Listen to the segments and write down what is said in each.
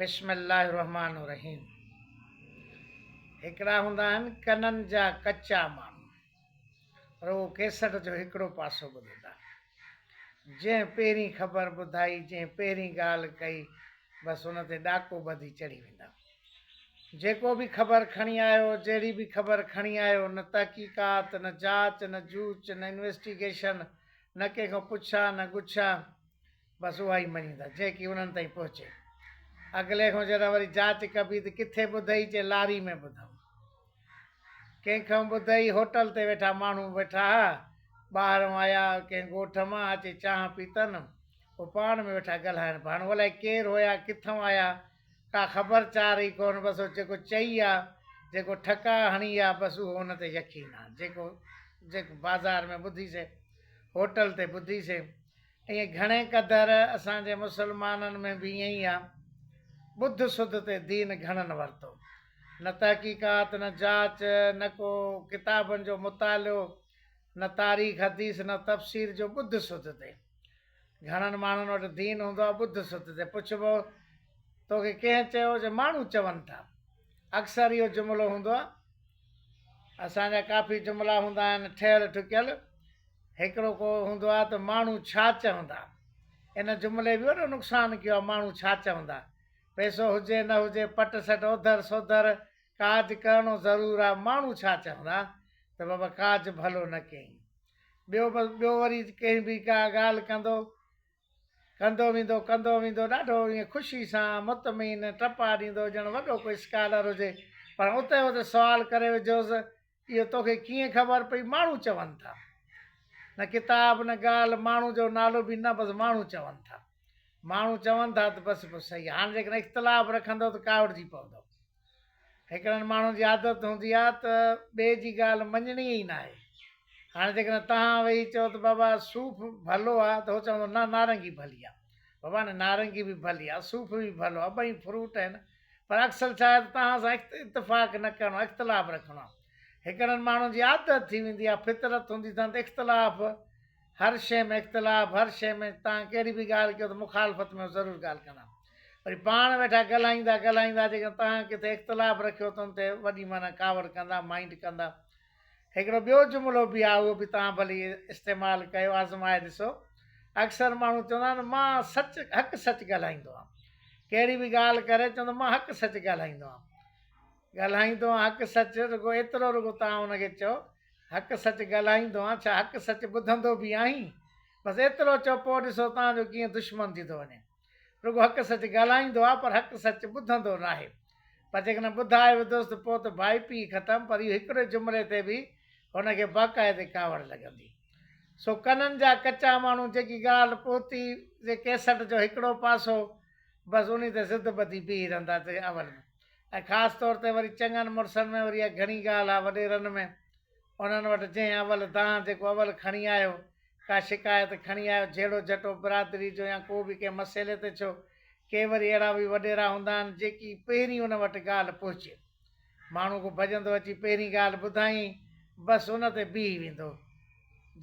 بسم الله الرحمٰن الرحيم هڪڙا هوندا آهن ڪنن جا ڪچا ماڻهو رڳو ڪيسٽ جو هڪڙو پاسو ٻڌندا جنهن پهرين خبر ٻڌائي جنهن پهرين ڳالهه ڪئي بس ان تي ڏاڪو ٻڌي چڙهي ويندا جيڪو به خبر کڻي آيو جهڙي به خبر کڻي آيو نه تحقيقات نه جاچ نه جوچ نه انويسٽيگيشن نه ڪنهن کان پڇا نه ڳڇا بس اها ئي مڃيندا، جيڪي انهن تائين پهچي. اڳلي کان جڏهن وري جاچ ڪبي ته ڪٿي ٻڌئي، چي لاري ۾ ٻڌم. ڪنهن کان ٻڌئي، هوٽل تي ويٺا ماڻهو ويٺا ها، ٻاهرئون آيا ڪنهن ڳوٺ مان، اچي چانهه پيتن، پوء پاڻ ۾ ويٺا ڳالهائن پيا. هاڻ الائي ڪير هيا، ڪٿئون آيا، ڪا خبر چار ئي ڪونه، بس هو جيڪو چئي آ، جيڪو ٺڪاء هڻي آ، بس اهو ان تي يقين آ. جيڪو جيڪو بازار ۾ ٻڌيسين، هوٽل تي ٻڌيسين. ائين گهڻي قدر اسان جي مسلمانن ۾ به ائين ئي آ. ٻڌ سڌ تي دين گهڻن ورتو. نه تحقيقات، نه جاچ، نه ڪو ڪتابن جو مطالعو، نه تاريخ حديث، نه تفسير جو ٻڌ سڌ تي. گهڻن ماڻهن وٽ دين هوندو آ ٻڌ سڌ تي. پڇبو توکي ڪنهن چيو؟ چي ماڻهو چون ٿا. اڪثر اهو جملو هوندو آ. اسان جا ڪافي جملا هوندا آهن ٺهيل ٺڪيل. هڪڙو ڪو هوندو آهي ته ماڻهو ڇا چوندا؟ ان جملي به وڏو نقصان ڪيو آهي ماڻهو ڇا چوندا؟ پئسو هجي نه هجي پٽ سٽ اوڌر سوڌر ڪاج ڪرڻو ضرور آهي ماڻهو ڇا چوندا ته بابا ڪاج ڀلو نه ڪيائين. ٻيو بس ٻيو وري ڪنهن به ڪا ڳالهه ڪندو ڪندو ويندو ڪندو ويندو ڏاڍو ائين خوشي سان مطمئن ٽپا ڏيندو ڄڻ وڏو ڪو اسڪالر هجي پر اتي اتي سوال ڪري وجهوس اهو توکي ڪيئن خبر پئي؟ ماڻهو چون ٿا. نه ڪتاب نه ڳالهه، ماڻهو جو نالو به نه، بس ماڻهو چون ٿا. ماڻهو چون ٿا ته بس پوء صحيح. هاڻ جيڪڏهن اختلاف رکندو ته ڪاوڙجي پوندو. هڪڙن ماڻهن جي عادت هوندي آهي ته ٻئي جي ڳالهه مڃڻي ئي ناهي. هاڻ جيڪڏهن توهان ويهي چئو ته بابا صوف ڀلو آهي ته هو چوندو نه نارنگي ڀلي آهي. بابا نه نارنگي به ڀلي آهي، صوف به ڀلو آهي، ٻئي فروٽ آهن. پر اڪثر ڇا آهي ته توهان سان اتفاق نه ڪرڻو آهي، اختلاف رکڻو آهي. هڪڙن ماڻهن جي عادت ٿي ويندي آهي، فطرت هوندي اٿن ته اختلاف، هر شيء ۾ اختلاف، هر شيء ۾ توهان ڪهڙي به ڳالهه ڪيو ته مخالفت ۾ هو ضرور ڳالهه ڪندا. وري پاڻ ويٺا ڳالهائيندا ڳالهائيندا جيڪڏهن توهان ڪٿي اختلاف رکيو ته ان تي وڏي معنيٰ ڪاوڙ ڪندا، مائينڊ ڪندا. هڪڙو ٻيو جملو به آهي اهو به توهان ڀلي استعمال ڪيو آزمائي ڏسو. اڪثر ماڻهو چوندا آهن مان سچ حق سچ ڳالهائيندو آهيان. ڪهڙي به ڳالهه ڪري چوندو مان حق سچ ڳالهائيندو آهيان. ڳالهائيندو آهيان حق سچ رڳو ايترو رڳو توهان ان کي چئو حق سچ ڳالهائيندو آهيان ڇا حق سچ ٻڌندو به آهين؟ بس ايترو چئو پوء ڏسو توهان جو ڪيئن دشمن ٿي ٿو وڃي. رڳو حق سچ ڳالهائيندو آهي پر حق سچ ٻڌندو ناهي. پر جيڪڏهن ٻڌائي وڌوس ته پوء ته ڀائپي ئي ختم پر اهو هڪڙي جملي تي به هن کي باقاعدي ڪاوڙ لڳندي. سو ڪنن جا ڪچا ماڻهو جيڪي ڳالهه پهتي جي ڪيسٽ جو هڪڙو پاسو بس انهي تي ضد ٻڌي بيهي رهندا ته اول ۾ ۽ خاص طور تي وري چڱن مڙسن ۾ وري اها گهڻي ڳالهه آهي وڏيرن ۾ انهن وٽ جنهن اول دانهن جيڪو اول کڻي آيو ڪا شڪايت کڻي آيو جهيڙو جهٽو برادري جو يا ڪو به ڪنهن مسئلي تي ڇو ڪي وري اهڙا به وڏيرا هوندا آهن جيڪي پهرين ان وٽ ڳالهه پهچي. ماڻهو ڪو ڀڄندو اچي پهرين ڳالهه ٻڌائين بس ان تي بيهي ويندو.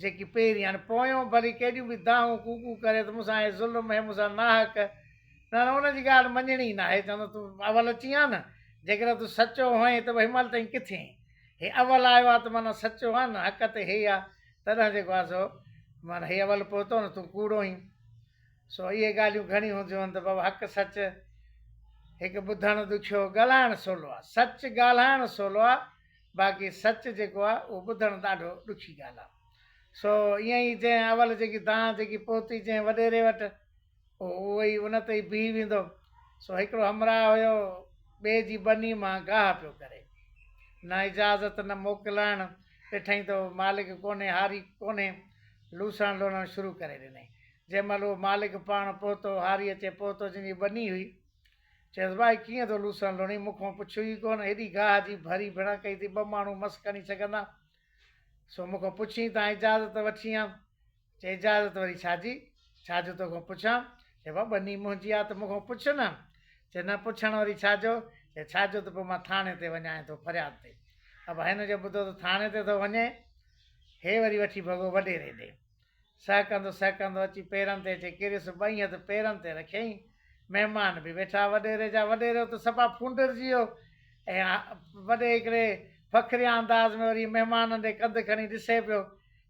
جيڪي پهرين هاڻي پويون ڀلي ڪيڏيون به دانهون ڪوڪون ڪري ته مون سان هي ظلم هي مون سان ناحق نه نه ان جي ڳالهه مڃڻي ئي ناهي چوندو تون اول اچين ها نه جيڪڏهن تون سچو هئين ته به هن مهل تائين ڪٿي هئين هي اول آيو آهي ته معنيٰ سچو آهي نه حق تي هي آهي تڏهن جيڪو آهي سو معنيٰ هي اول پهتو نه تون ڪوڙو هئين. سو اهي ڳالهيون گهڻيون هونديون آهن ته بابا حق سچ هڪ ٻڌڻ ڏکيو ڳالهائڻ سولو آهي. سچ ڳالهائڻ سولو آهي باقي سچ جيڪو آهي اهو ٻڌڻ ڏاڍو ڏکي ڳالهه آهي. سو ائين ئي جنهن اول جيڪي دانهن جيڪي پهتي جنهن وڏيري وٽ اهو اهو ئي ان تي ئي بيهي ويندو. سو هڪڙو همراهه هيو ٻئي جي ٻني مان گاهه پيو ڪري. نه اجازت نه موڪلائڻ ڏٺائين ته مالڪ ڪونهي هاري ڪونهي لوسڻ لوڻڻ شروع ڪري ڏنائين. جنهن مهل اهو مالڪ پاڻ پهتو، هاري اچي پهتو، جنهن جي ٻني هئي. چيس، ڀائي ڪيئن ٿو لوسڻ لڻين، مون کان پڇيو ئي ڪونه، هيڏي گاهه جي ڀري ڀيڻا ڪئي اٿئي، ٻه ماڻهو مس کڻي سگهندا، سو مون کان پڇين تان اجازت وٺين ها. چي، اجازت وري ڇا جي؟ ڇا جو توکان پڇان؟ چي، ڀاء ٻني منهنجي آ ته مون کان پڇ نه. چي، نه پڇڻ وري ڇا جو؟ چي، ڇا جو ته پوء مان ٿاڻي تي وڃانء ٿو فرياد تي. ابا هن جو ٻڌو ته ٿاڻي تي ٿو وڃين، هي وري وٺي ڀڳو وڏيري ڏي. سهڪندو سهڪندو اچي پيرن تي اچي ڪريس، ٻئي هٿ پيرن تي رکيائين. مهمان به ويٺا وڏيري جا، وڏيرو ته صفا ڦونڊرجي ويو ۽ وڏي هڪڙي فخريه انداز ۾ وري مهمانن ڏي ڪنڌ کڻي ڏسي پيو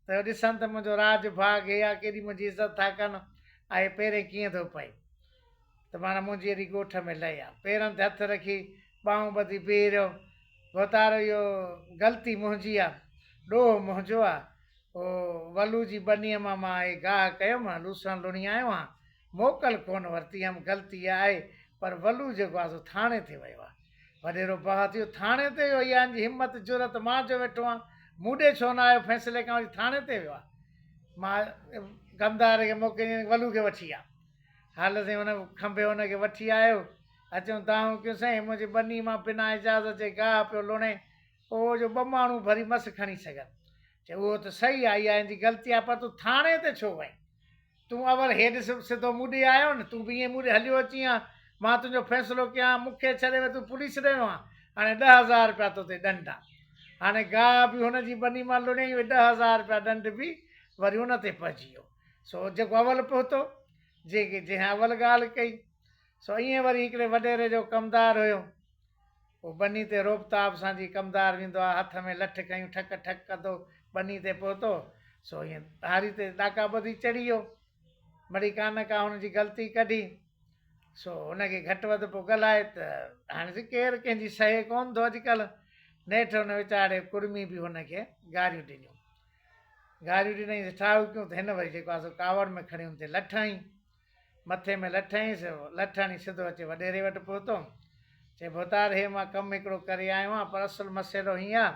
ته ڏسن ته منهنجو راڄ ڀاڳ هي آ، ڪيڏي منهنجي عزت ٿا ڪن، آء پيرين ڪيئن ٿو پئي ته معنيٰ منهنجي ايڏي ڳوٺ ۾ لئي آ. پيرن تي هٿ رکي ٻانهون ٻڌي بيهي رهيو. ڀوتار اهو غلطي منهنجي آ، ڏوهه منهنجو آ، او ولو جي ٻنيء مان مان هي گاهه ڪيم، لوسڻ لڻي آيو هان، موڪل ڪونه ورتي هيم، غلطي اها آهي، پر ولو جيڪو آ سو ٿاڻي تي ويو آ. وڏيرو باهه ٿي ويو، ٿاڻي تي ويو؟ اها هن جي همت جرئت، مان جو ويٺو هان، مون ڏي ڇو نه آيو، فيصلي کان وري ٿاڻي تي ويو آ. مان ڪمدار کي موڪلي ڏني، ولو کي وٺي آ. هل سائين هن کنڀي هن کي وٺي آيو، اچون دانهون ڪيون، سائين منهنجي ٻني مان بنا اجازت جي گاهه پيو لڻي، اهو جو ٻه ماڻهو ڀري مس کڻي سگهن. چي اهو ته صحيح آهي، اها هن جي غلطي آهي، پر تون ٿاڻي تي ڇو وئين؟ تون اول هيڏ سڌو مون ڏي آيو نه، تون به ائين مون ڏي هليو اچين ها، مان تنهنجو فيصلو ڪيان ها، مون کي ڇڏي وري تون پوليس ڏي ويو هان، هاڻي 10,000 رپيا تو تي ڏنڊ آ. هاڻي گاهه به هن جي ٻني مان لڻيائين، اهي 10,000 رپيا ڏنڊ به وري ان تي پئجي ويو. سو جيڪو اول پهتو، جنهن اول ڳالهه ڪئي، سو ائين وري هڪڙي وڏيري جو ڪمدار هيو. هو ٻني تي رعب تاب سان جي ڪمدار ويندو آ، هٿ ۾ لٺ کنيون ٺڪ ٺڪ ڪندو ٻني تي پهتو، سو ائين هاري تي ڏاڪا ٻڌي چڙهي ويو. مڙئي ڪا نه ڪا هن جي غلطي ڪڍي، سو هن کي گهٽ وڌ پيو ڳالهائي ته هاڻي سي ڪير ڪنهن جي سهي ڪونه ٿو اڄڪلهه. نيٺ هن ويچاري ڪڙمي به هن کي گاريون ڏنيون. گاريون ڏنائينس ٺاهوڪيون ته هن وري جيڪو آ سو ڪاوڙ ۾ کڻي هن تي لٺ هنئي. مٿي ۾ لٺ هنئيس، لٺ هڻي سڌو اچي وڏيري وٽ پهتو. چي ڀوتار هي مان ڪم هڪڙو ڪري آيو آهيان پر اصل مسئلو هيئن آ،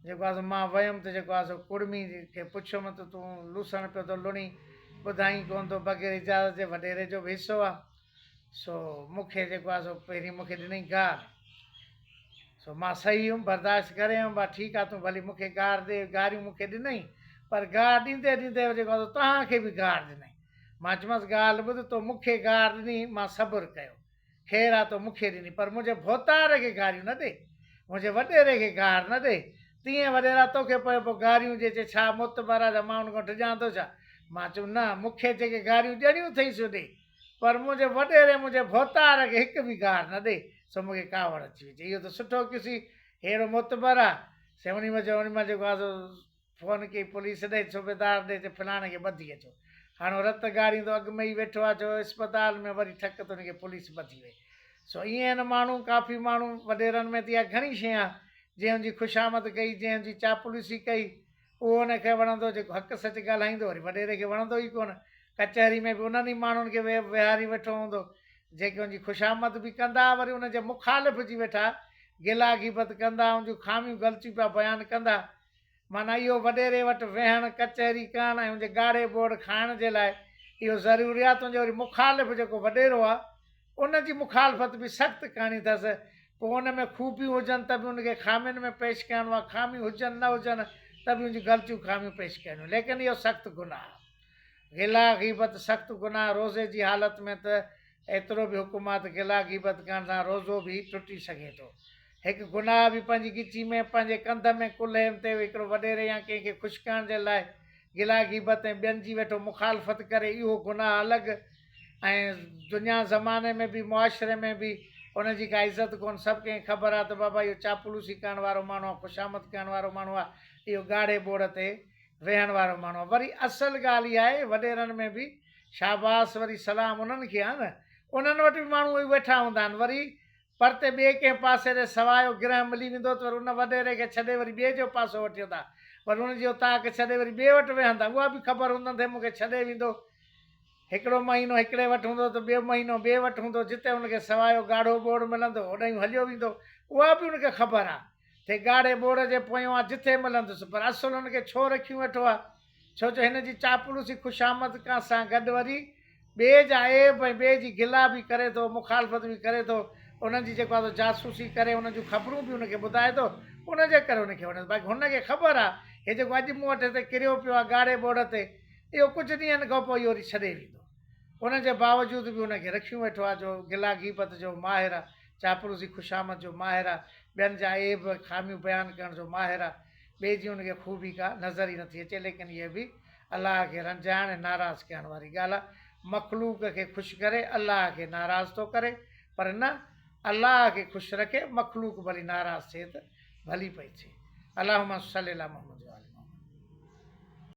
جيڪو آ سو مان ويم ته جيڪو آ سو ڪڙمي کي پڇيم ته تون لوسڻ پيو ٿو لڻين، ٻڌائين ڪونه ٿو بغير اجازت جي وڏيري جو به حصو آ، سو مون کي جيڪو آ سو پهرين مون کي ڏنئين گار، سو مان سهي هيم برداشت ڪري ويم با ٺيڪ آ تون ڀلي مون کي گار ڏي، گاريون مون کي ڏنئين پر گار ڏيندي ڏيندي جيڪو آ سو توهان کي به گار ڏنئين. مان چيومانس، ڳالهه ٻڌ، تو مون کي گار ڏني، مان صبر ڪيو. خير آ تو مون کي ڏني، پر منهنجي ڀوتار کي گاريون نه ڏي، منهنجي وڏيري کي گار نه ڏي. تيئن وڏيرا توکي پيو پيو گاريون ڏي، چي ڇا معتبر آ ڇا مان ان کان ڊڄان ٿو ڇا؟ مان چيم، نه، مون کي جيڪي گاريون ڏيڻيون اٿئي سو ڏي، پر منهنجي وڏيري منهنجي ڀوتار کي هڪ به گار نه ڏي. سو مون کي ڪاوڙ اچي وئي، چي اهو ته سٺو ڪيوسين، ههڙو معتبر آ. سي انهي مان چيو، انهي مان جيڪو آ سو فون ڪئي پوليس ڏي صوبيدار ڏي چي فلاڻي کي ٻڌي اچو. هاڻ هو رت ڳاڙيندو اڳ ۾ ئي ويٺو آ جو اسپتال ۾ وري ٺڪ ته ان کي پوليس ٻڌي وئي. سو ائين آهن ماڻهو ڪافي ماڻهو وڏيرن ۾ ته اها گهڻي شيء آ جنهن ان جي خوشامد ڪئي جنهن ان جي چاپلوسي ڪئي اهو ان کي وڻندو جيڪو حق سچ ڳالهائيندو وري وڏيري کي وڻندو ئي ڪونه ڪچهري ۾ به انهن ئي ماڻهن کي ويهاري ويٺو هوندو جيڪي ان جي خوشامد به ڪندا وري ان جي مخالف جي ويٺا گلا غيبت ڪندا ان جون خاميون غلطيون پيا بيان ڪندا. معنيٰ اهو وڏيري وٽ ويهڻ، ڪچهري ڪرڻ ۽ ان جي ڳاڙهي ٻوڙ کائڻ جي لاء اهو ضروري آهي. تنهنجو وري مخالف جيڪو وڏيرو آهي، ان جي مخالفت به سخت ڪرڻي اٿس. پوء ان ۾ خوبيون هجن ته به ان کي خامين ۾ پيش ڪرڻو آهي، خاميون هجن نه هجن ته به ان جون غلطيون خاميون پيش ڪرڻيون. ليڪن اهو سخت گناهه آهي. غلا، غيبت، سخت گناهه، روزي جي حالت ۾ ته ايترو به حڪم آهي ته غلا، غيبت ڪرڻ سان روزو به ٽٽي سگهي ٿو. هڪ گناهه به پنهنجي ڳچي ۾، پنهنجي ڪنڌ ۾، ڪلهي تي هڪڙو وڏيري يا ڪنهن کي خوش ڪرڻ جي لاء گلا غيبت ۽ ٻين جي ويٺو مخالفت ڪري اهو گناهه الڳ ۽ دنيا زماني ۾ به معاشري ۾ به ان جي ڪا عزت ڪونه سڀ ڪنهن کي خبر آهي ته بابا اهو چاپلوسي ڪرڻ وارو ماڻهو آهي خوشامد ڪرڻ وارو ماڻهو آهي اهو ڳاڙهي ٻوڙ تي ويهڻ وارو ماڻهو آهي وري اصل ڳالهه اها آهي وڏيرن ۾ به شاباس وري سلام انهن کي آهي نه انهن وٽ به ماڻهو اهي ويٺا هوندا آهن وري پرتي ٻئي ڪنهن پاسي ڏي سوايو گرهه ملي ويندو ته وري ان وڏيري کي ڇڏي وري ٻئي جو پاسو وٺي ويندا. وري ان جي اوطاق ڇڏي وري ٻئي وٽ ويهندا. اها به خبر هوندن ته هي مون کي ڇڏي ويندو. هڪڙو مهينو هڪڙي وٽ هوندو ته ٻيو مهينو ٻئي وٽ هوندو. جتي هن کي سوايو ڳاڙهو ٻوڙ ملندو، اوڏانهن هليو ويندو. اها به هن کي خبر آ ته هي ڳاڙهي ٻوڙ جي پويون آ، جتي ملندس. پر اصل هن کي ڇو رکيون ويٺو آ؟ ڇو جو هن جي چاپلوسي خوشامد ڪان سان گڏ وري ٻئي جا عيب ۽ ٻئي جي گلا به ڪري ٿو، مخالفت به ڪري ٿو، انهن جي جيڪو آ سو جاسوسي ڪري انهن جون خبرون به ان کي ٻڌائي ٿو، ان جي ڪري ان کي وڻي ٿو. باقي هن کي خبر آ هي جيڪو اڄ مون وٽ هتي ڪريو پيو آ ڳاڙهي ٻوڙ تي، اهو ڪجهه ڏينهن کان پوء اهو وري ڇڏي ويندو. ان جي باوجود به ان کي رکيون ويٺو آ جو گلا غيبت جو ماهر آ، چاپلوسي خوشامد جو ماهر آ، ٻين جا عيب خاميون بيان ڪرڻ جو ماهر آ. ٻئي جي ان کي خوبي ڪا نظر ئي نٿي اچي ليڪن اهي به الله کي رنجائڻ ۽ ناراض ڪرڻ واري ڳالهه آهي. مخلوق کي خوش ڪري الله کي ناراض ٿو ڪري پر نه الله کي خوش رکي مخلوق ڀلي ناراض ٿئي ته ڀلي پئي ٿئي. اللهم صلي علي محمد.